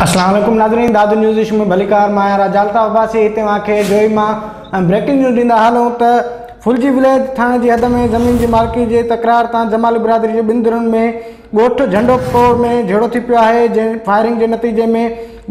اسلام عليڪم ناظرين دادو نيوز ايشو ۾ ڀليڪار مان آهيان راجا الطاف عباسي هتي اوهان کي جوئي مان بريڪنگ نيوز ڏيندا هلون ته ڦلجي وليج ٿاڻي جي حد ۾ زمين جي مالڪي جي تڪرار تان جمالي برادري جي ٻن ڌرين ۾ ڳوٺ جهنڊو پور ۾ جهيڙو ٿي پيو آهي جنهن فائرنگ جي نتيجي ۾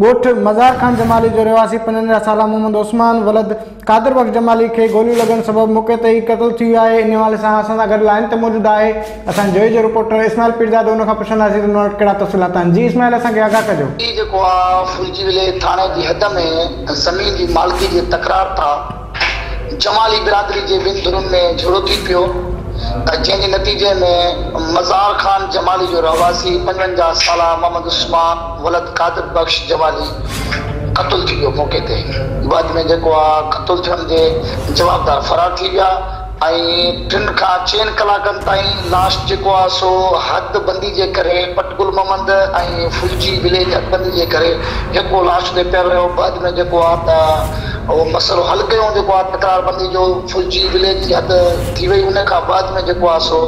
ڳوٺ مزار خان جمالي جو رهواسي 55 سالا محمد عثمان ولد قادر بخش جمالي کي گوليون لڳڻ سبب موقعي تي ئي قتل ٿي ويو آهي انهي حوالي سان اسان سان گڏ لائين تي موجود آهي اسان جوئي جو رپورٽر اسماعيل پيرزادو ان کان پڇنداسين ته ان وٽ ڪهڙا تفصيلات آهن جي اسماعيل اسان کي آگاهه ڪجو. هي جيڪو آ ڦلجي ولي ٿاڻي جي حد ۾ زمين جي مالڪي جي تڪرار تان جمالي برادري جي ٻن ڌرين ۾ جهيڙو ٿي پيو جنهن جي نتيجي ۾ مزار خان جمالي جو رهواسي 55 سالا محمد عثمان ولد قادر بخش جمالي قتل ٿي ويو موقعي تي بعد ۾ جيڪو آ قتل ٿيڻ جي جوابدار فرار ٿي ويا ۽ ٽن کان چئن ڪلاڪن تائين لاش جيڪو آ سو حد بندي جي ڪري پٽ گل محمد ۽ ڦلجي وليج حد بندي جي ڪري جيڪو لاش اتي پيل رهيو بعد ۾ جيڪو آ ته اهو مسئلو حل ڪيو جيڪو آ تڪرار بندي جو ڦلجي وليج جي حد ٿي وئي ان کان بعد ۾ جيڪو آ سو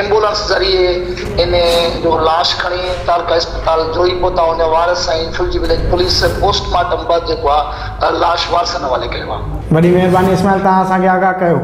ايمبولنس ذريعي ان جو لاش کڻي تعلقه اسپتال جوهي پهتا ان جا وارث ۽ Phulji village police post mortem بعد جيڪو آ لاش وارثن حوالي ڪيو آ. وڏي مهرباني اسماعيل توهان اسان کي آگاهه ڪيو.